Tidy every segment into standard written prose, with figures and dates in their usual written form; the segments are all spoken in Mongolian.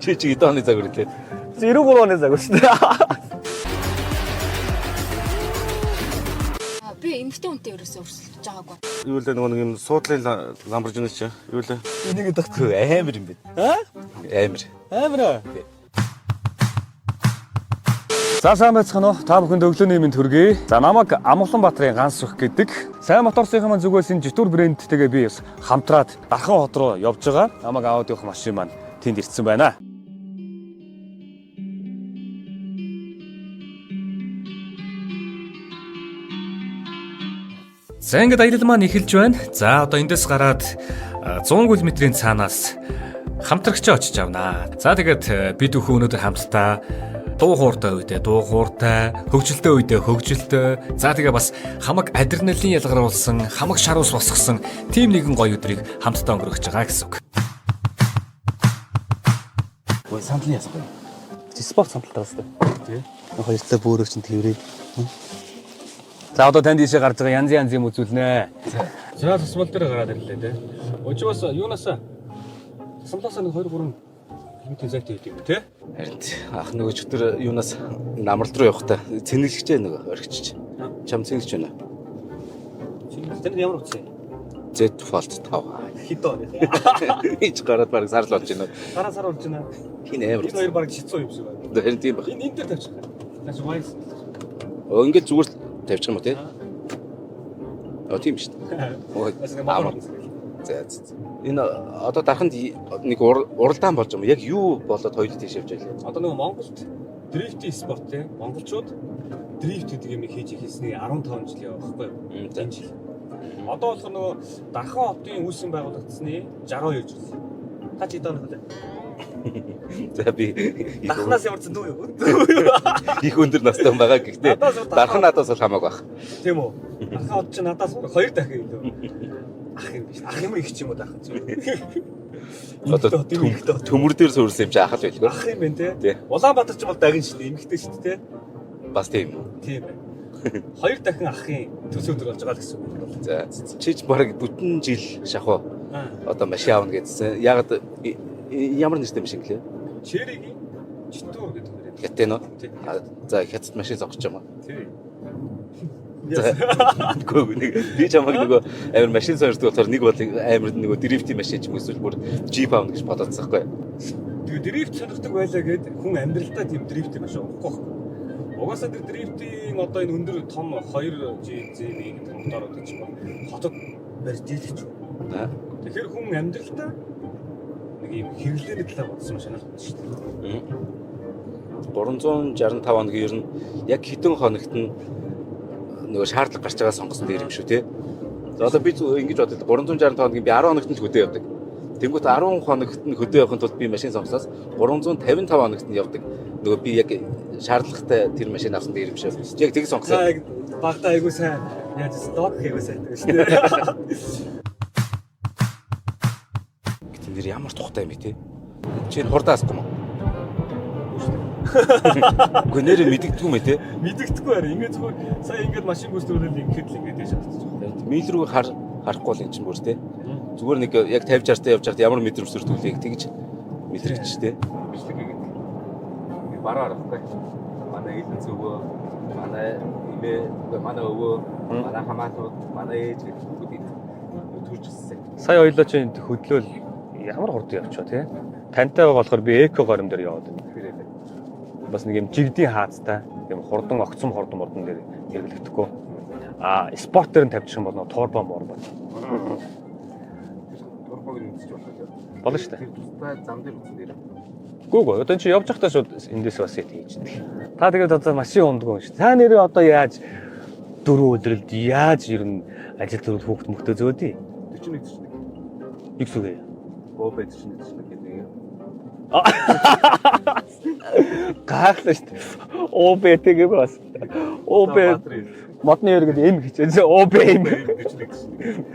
Чи чи хэдэн оны загвар лээ? 93 оны загвар шүү дээ. Би эмэгтэй хүнтэй ерөөсөө өрсөлдөж байгаагүй. Юу лээ нөгөө нэг юм суудлын Lamborghini чи юу лээ? Энийг дагтгүй. Амар юм бэ. Аа? Амар. Амар аа. За сайн байцгаана уу? Та бүхэнд өглөөний мэнд хүргэе. За намайг Амгалан Баатрын ганц сүх гэдэг. Сайн моторсынхаа маань зүгээс энэ Jetour брэндтэйгээ би бас хамтраад Дархан хот руу явж байгаа. Намайг аваад явах машин маань тэнд ирсэн байна. За ингээд аялал маань эхэлж байна. За одоо эндээс гараад 100 км-ийн цаанаас хамтрагчаа очиж авнаа. За тэгээд бид бүхэн өнөөдөр хамтдаа дуу хууртай үедээ дуу хууртай, хөгжилтэй үедээ хөгжилтэй. За тэгээ бас хамаг адреналин ялгаруулсан, хамаг шар ус босгосон тийм нэгэн гоё өдрийг хамтдаа өнгөрөөх байгаа гэсэн үг. Ой сандлын ясгүй. Спорт самталтай бас тий. Хоёр талаа бөөрөө чинь тэрвэрээ. За одоо танд ийшээ гарч байгаа янз янз юм үзүүлнэ. За тусмал дээр гараад ирлээ тий. Өчиг бас юунаас тусамлаасаа нэг 2 3 км зайтай байт юм тий. Харин ах нөгөө чөтөр юунаас намрал руу явахдаа цэнэглэгчээ нөгөө орхичж. Чам цэнэглэж байна. Тэнд ямар утас юм? Z Fold 5. Хэд он. Ийч гараад баг сар л болж байна. Гараа сар болж байна. Хин амар. Энэ хоёр баг шицүү юм шиг байна. Харин тийм баг. Энэ энэ дээр тавьчих. Наач вайс. Өө ингээд зүгээр л тавьчих юм уу те? Оо тийм шүү дээ. Ой. Бас нэг мотор. За за. Энэ одоо дарханд нэг уралдаан болж байгаа юм. Яг юу болоод хоёул тийш явж байлаа. Одоо нөгөө Монголд дрифтийн спорт те. Монголчууд дрифт гэдэг юм хийж эхэлсний 15 жил яваа байхгүй юу? Энэ жил. Одоо болохоор нөгөө Дархан хотын үүсгэн байгуулагдсны 62 жил. Та чи хэдэн онох вэ? За би Дарханаас ямар ч дүү юу? их өндөр настай хүн байгаа гэхдээ Надаас бол дархан надаас бол хамаагүй байх. Тийм үү? Дархан хот чи надаас хоёр дахин илүү. Ах юм биш. Ах юм их ч юм уу дархан чи. Одоо төмөр дээр суурилсан юм чи ах л байлгүй. Ах юм байна те. Тий. Улаанбаатар ч бол дагин шүү дээ. Эмэгтэй шүү дээ те. Бас тийм үү. Тийм байна. Хоёр дахин ахын төс өдөр болж байгаа л гэсэн үг бол. За чи ч бараг бүтэн жил шахуу одоо машин авна гэдсэн. Ягаад ямар нэртэй машин гэлээ? Черигийн Jetour гэдэг нэр. Хятад нөө? Тий. За хятад машин сонгож юм аа. Тий. Үгүй нэг би чамайг нөгөө амар машин сонирхдаг болохоор нэг бол амар нөгөө дрифтийн машин ч юм эсвэл бүр джип авна гэж бодоодсон байхгүй. Тэгээ дрифт сонирхдаг байлаа гэд хүн амьдралдаа тийм дрифт юм шиг авахгүй байхгүй. Угаасаа тэр дрифтийн одоо энэ өндөр том 2 GZM гэдэг моторууд ч юм уу хотод барьж дийлэх ч. Тэгэхээр хүн амьдралдаа нэг юм хэрэглээний талаар бодсон машин л байна шүү дээ. 365 хоногийн ер нь яг хэдэн хоногт нь нөгөө шаардлага гарч байгаа сонгосон дээр юм шүү те. За одоо би ингэж бодлоо 365 хоногийн би 10 хоногт нь л хөдөө явдаг. Тэнгүүт 10 хоногт нь хөдөө явахын тулд би машин сонгосоос 355 хоногт нь явдаг. Нөгөө би яг шаардлагатай тэр машин авсан дээр юм шүү. Яг тэг сонгосон. За яг багтаа айгуу сайн яаж лог айгуу сайн гэдэг шүү дээ. Гэтэ нэр ямар тухтай юм бэ те? Чи энэ хурдан асахгүй юм уу? Үгүй нэрээ мэдэгдгүй юм те. Мэдэгдэхгүй харин ингээд зүгээр сая ингээд машин гүйцэтгүүлэл ингээд л ингээд яаш чадчих. Мил рүү харахгүй л эн чинь бүр те. Зүгээр нэг яг 50 60 та явж байхад ямар мэдрэмж төрдөг тэгж мэдрэгч те. Бичлэг хийгээд. Нэг бараа харахгүй. Манай элен зүгөө, манай эмээ, үгүй манай өвөө, манай хамаатнууд, манай ээж гэх бүгд энэ төрж өссөн. Сая хоёлоо чи хөдлөөл ямар хурдан явчихва тий. Тантай байгаа болохоор би эко горим дээр яваад байна. Бас нэг юм жигдийн хаацтай юм хурдан огцом хурдан мурдан дээр хэрэглэгдэхгүй. А спорт дээр нь тавьчих юм бол нөө турбо морбо. Турбог нь үзэж болох юм. Болно шүү дээ. Тэр тусдаа зам дээр үзсэн дээр. Гүү гүү. Одоо чи явж байхдаа шууд эндээс бас ят хийж дээ. Та тэгээд одоо машин ундгүй юм шүү. Та нэрээ одоо яаж дөрөв өдрөлд яаж ер нь ажил төрөл хүүхд мөхтөө зөөдий? 41 41. Юу гэсэн үг вэ? ОБ 41 41 гэдэг юм. Гайхлаа шүү дээ. ОБ тэгээ бас. ОБ модны ер гэдэг М хичээ. ОБ М 41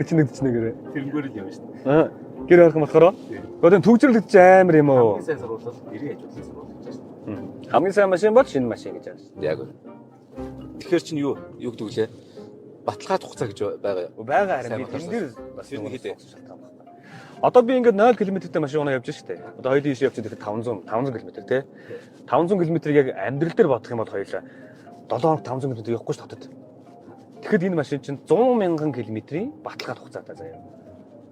41. 41 41 гэрээ. Тэрнгээр л явна шүү дээ. Аа. Гэр ойрхон болохоор. Одоо төгжрлөгдөж амар юм уу? Хамгийн сайн сурвал 90 аж ахуйн сурвал гэж байна шүү дээ. Хамгийн сайн машин бол шинэ машин гэж байна шүү. Яг үн. Тэгэхээр чинь юу юу гэдэг лээ? Баталгаа хугацаа гэж байгаа юу? Байгаа харин Сайн би моторсон. энэ дээр бас Тэр нэг нэг хэдэ? шалтгаан байхгүй. Одоо би ингээд 0 км-тэй машин унаа явж штэ. Одоо хоёулын иш явж тэгэхэд 500 км тий. 500 км-ийг яг амьдрал дээр бодох юм бол хоёулаа 7 хоног 500 км явахгүй ш хотод. Тэгэхэд энэ машин чинь 100 мянган км-ийн баталгаат хугацаатай заяа.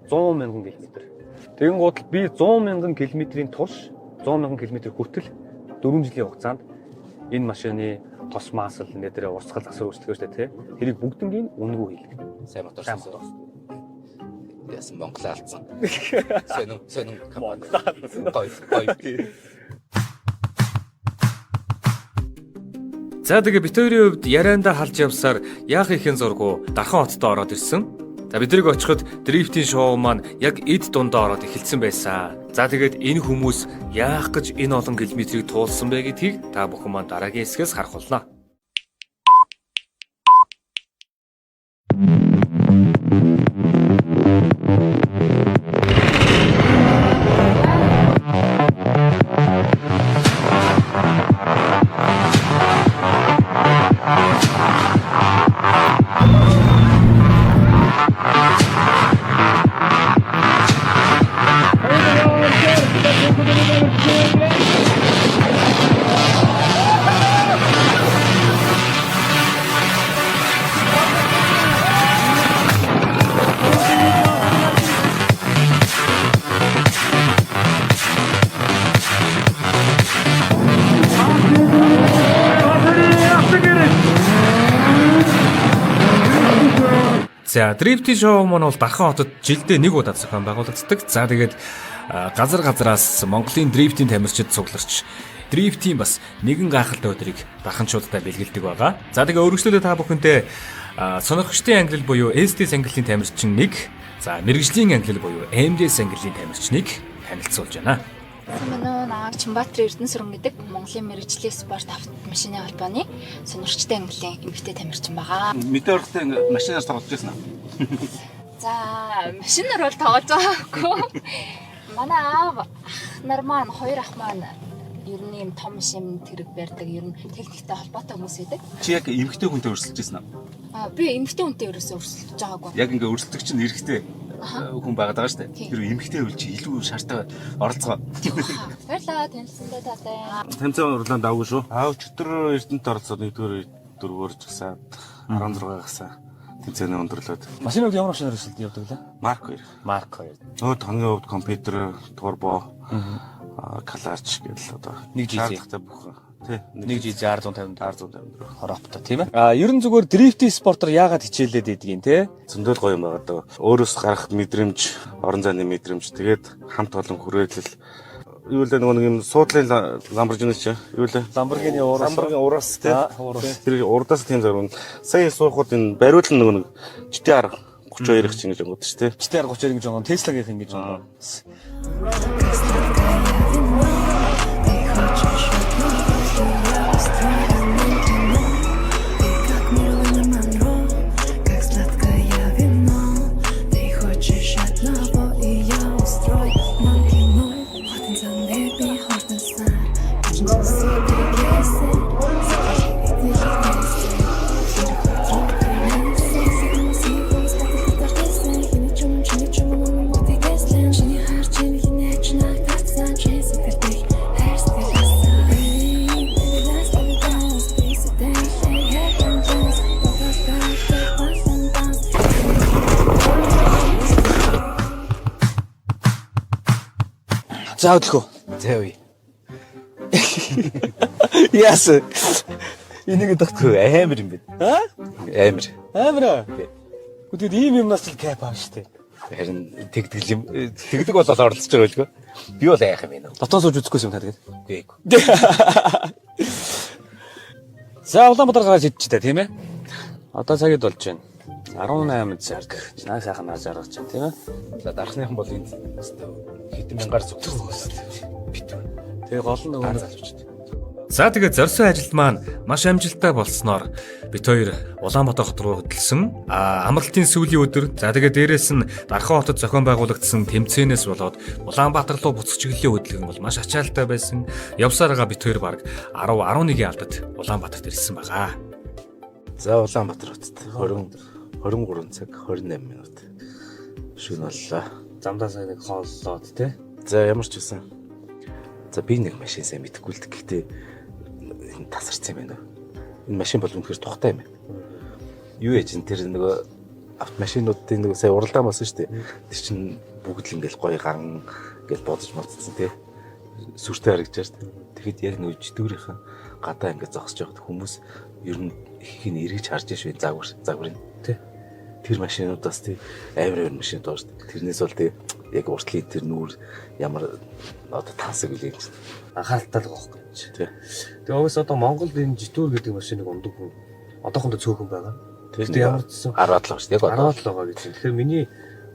100 мянган км. Тэгэн гут би 100 мянган км-ийн турш 100 мянган км хүртэл 4 жилийн хугацаанд энэ машины тос масл нэ дээр урсгал засвар үүсдэг шүү дээ тий. Тэрийг бүгднгийн үнэгүй хийлгэх. Сайн мотор. Сайн мотор. Яасан Монгол алдсан. Сонин сонин компани. Гоё гоё. За тэгээ бит хоёрын хувьд яриандаа халж явсаар яах ихэн зургуу Дархан хотод ороод ирсэн. За бид нарыг очиход дрифтийн шоу маань яг эд дундаа ороод эхэлсэн байсан. За тэгээд энэ хүмүүс яах гэж энэ олон километрийг туулсан бэ гэдгийг та бүхэн маань дараагийн хэсгээс харах болно. За, Drifting Show маань бол Дархан хотод жилдээ нэг удаа зохион байгуулагддаг. За, тэгээд газар газраас Монголын дрифтийн тамирчид цугларч дрифтийн бас нэгэн гайхалтай өдрийг дарханчуудтай бэлгэлдэг байгаа. За, тэгээ өргөжлөлөө та бүхэнтэй сонирхчдын ангилал буюу SDS ангиллын тамирчин нэг, за мэргэжлийн ангилал буюу MDS ангиллын тамирчныг танилцуулж байна. Сайн байна уу? Намайг Чимбаатар Эрдэнэсүрэн гэдэг Монголын мэргэжлийн спорт автомашины холбооны сонирхчтой ангиллын эмэгтэй тамирчин байгаа. Мэдээ орохдоо ингээ машинаар тоглож байсан аа. За, машинаар бол тоглож байгаагүй. Манай аав ах нар маань хоёр ах маань ер нь ийм том шим тэрэг барьдаг, ер нь техниктэй холбоотой хүмүүс байдаг. Чи яг эмэгтэй хүнтэй өрсөлдөж байсан аа. А би эмэгтэй хүнтэй ерөөсөө өрсөлдөж байгаагүй. Яг ингээ өрсөлдөг чинь эрэгтэй хүн байгаад байгаа шүү дээ. Тийм. Тэр эмэгтэй үл чи илүү шаартай оролцгоо. Баярлалаа, танилцсандаа таатай. Тэмцээн урлаанд давгүй шүү. Аа өчтөр Эрдэнэт оролцоод 1-р 4-р жагсаад 16 гасаа тэмцээнээ өндөрлөөд. Машины хувьд ямар машинаар өрсөлдөж явдаг лээ? Марк 2. Марк 2. Өө тонгийн хувьд компьютер, турбо, клатч гэдэл одоо Нэг GZ. шаардлагатай бүх тий Нэг GZ R154 R154. хороптой тийм ээ. А ер нь зүгээр дрифтийн спортоор яагаад хичээлээд идэгин те? Зөндөл гоё юм байгаа даа. Өөрөөс гарах мэдрэмж, орон зайны мэдрэмж, тэгээд хамт олон хүрээлэл юу лээ нөгөө нэг юм суудлын Lamborghini чи юу лээ? Lamborghini Urus. Lamborghini Urus тий. Аа, Urus. Тэр урдаас тийм зарим. Сая суухад энэ бариулан нөгөө нэг GTR 32-ыг чи ингэж онгод ш тий. GTR 32 гэж онгон, Tesla-гийнх ингэж онгон. Ты хочешь одного, я устрою нам кино. Ты как Мерлин Монро, как сладкое вино. Ты хочешь одного, и я устрою нам кино. Хотын би хордосаар, За өдлөхөө. За үе. Яас. Энийг Хөө амар юм байна. Аа? Амар. Амар аа. Гэхдээ ийм юмнаас л кайф авна шүү дээ. Харин тэгдэг юм тэгдэг болол оролцож байгаа байлгүй. Би бол айх юм байна. Дотоон сууж үзэхгүйс юм та тэгээд. Үгүй ээ. За Улаанбаатар гараад идчихэ тийм ээ. Одоо цагид болж байна. 18 цаг. Наа сайхан наа жаргаж байна тийм ээ. За дархныхан бол энд өстө хэдэн мянгаар зүгтсэн. Битүү. Тэгээ гол нь нөгөө залуучд. За тэгээд зорьсон ажилд маань маш амжилттай болсноор бит хоёр Улаанбаатар хот руу хөдөлсөн. А амралтын сүүлийн өдөр. За тэгээд дээрэс нь Дархан хотод зохион байгуулагдсан тэмцээнээс болоод Улаанбаатар руу буцах чиглэлийн хөдөлгөөн бол маш ачаалтай байсан. Явсаар байгаа бит хоёр баг 10 11-ийн алдад Улаанбаатарт ирсэн байгаа. За Улаанбаатар хотод 20 23 цаг 28 минут. Шөнө боллоо. Замдаа сайн нэг хооллоод те. За ямар ч байсан. За би нэг машин сайн мэдэхгүй л дээ. Гэхдээ энэ тасарсан юм байна. Энэ машин бол үнэхээр тухтай юм байна. Юу яж ин тэр нөгөө автомашинуудын нөгөө сая уралдаан болсон шүү дээ. Тэр чинь бүгд л ингээл гоё ган ингээл бодож модцсон тий. Сүртэй харагдаж шүү дээ. Тэгэхэд яг нөгөө жидүүрийнхэн гадаа ингээд зогсож байхад хүмүүс ер нь их нь эргэж харж шүү загвар загварын. Тий. Тэр машинуудаас тий амар амар машин доо шүү дээ. Тэрнээс бол тий яг уртлын тэр нүүр ямар одоо тансаг үлээ юм чинь. Анхааралтай л байгаа байхгүй юм чи. Тий. Тэгээ угсаа одоо Монголд энэ житүүр гэдэг машиныг ундаг хүн одоохондоо цөөхөн байгаа. Тэр Гэхдээ ямар ч гэсэн 10-аад л байгаа шүү дээ. Яг одоо. 10-аад л байгаа гэж. Тэгэхээр миний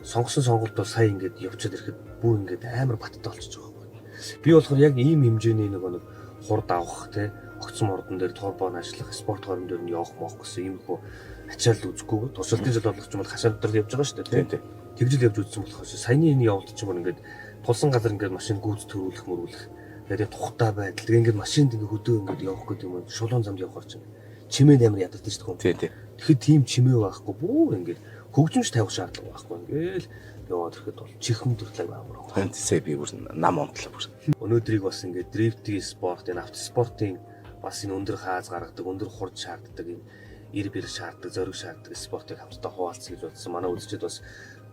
сонгосон сонголт бол сая ингээд явчаад ирэхэд бүр ингээд амар баттай болчихж байгаа байхгүй. Би болохоор яг ийм хэмжээний нэг нэг хурд авах те огцон мордон дээр турбо ажиллах, спорт хорон дээр нь явах моох гэсэн иймэрхүү ачаал үзэхгүй. Туршилтын жил болгох юм бол хашаан дотор явж байгаа шүү дээ. Тийм тийм. Тэгжил явж үзсэн болохоор саяны энэ явдал ч юм уу ингээд тулсан газар ингээд машин гүйц төрүүлэх мөрүүлэх тэгээд тухтай байдал тэгээд ингээд машинд ингээд хөдөө ингээд явах гэдэг юм уу шулуун замд явахар чинь чимээ амар ядардаг шүү дээ. Тийм тийм. Тэгэхэд тийм чимээ байхгүй бүр ингээд хөгжимч тавих шаардлага байхгүй ингээл яваад ирэхэд бол чихэм төрлөг амар байгаа. Танд сая би бүр нам онтлоо бүр. Өнөөдрийг бас ингээд дрифтийн спорт, энэ автоспортын бас энэ өндөр хааз гаргадаг, өндөр хурд шаарддаг, энэ ир бир шаарддаг, зориг шаарддаг спортыг хамтдаа хуваалцъя гэж бодсон. Манай үзэгчид бас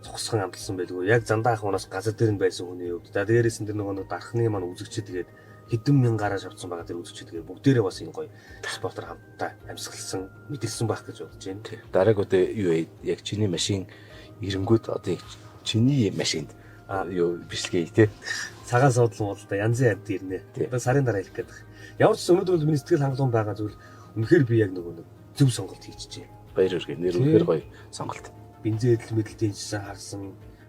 цогцсон амтлсан байлгүй. Яг зандаа ах манаас газар дээр нь байсан хүний хувьд. За дээрээс нь тэр нөгөө нэг дархны маань үзэгчид тэгээд хэдэн мянгараа шавцсан байгаа тэр үзэгчид тэгээд бүгдээрээ бас энэ гоё спортоор хамтдаа амьсгалсан, мэдэрсэн байх гэж бодож байна. Дарааг одоо юу вэ? Яг чиний машин ирэнгүүт одоо яг чиний машинд юу бичлэгээ тий. Цагаан суудлан бол да янзын ядд ирнэ. Тий. Одоо сарын дараа хэлэх гээд байна. Ямар ч гэсэн өнөөдөр бол миний сэтгэл хангалуун байгаа зүйл үнэхээр би яг нөгөө нэг зөв сонголт хийчихжээ. Баяр хүргэе. Нэр Тий. үнэхээр гоё сонголт. Бензин эдэл мэдэл дэнжсэн харсан,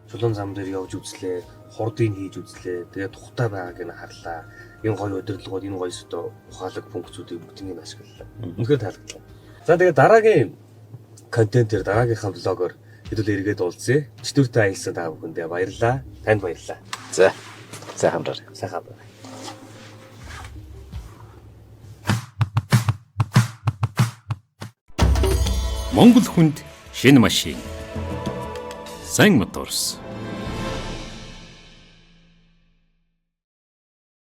чулуун зам дээр явж үзлээ, хурдыг хийж үзлээ. Тэгээ тухтай байгааг нь харлаа. Энэ гоё удирдлагууд, энэ гоё өстө ухаалаг функцүүдийг бүгднийг нь ашиглалаа. Үнэхээр таалагдлаа. За тэгээ дараагийн контентээр дараагийнхаа влогоор хэдүүл эргээд уулзъя. Чөтгөртэй аялсан та бүхэндээ баярлалаа. Танд баярлалаа. За. Сайхан амраарай. Сайхан амраарай. Монгол хүнд шинэ машин. Сайн моторс.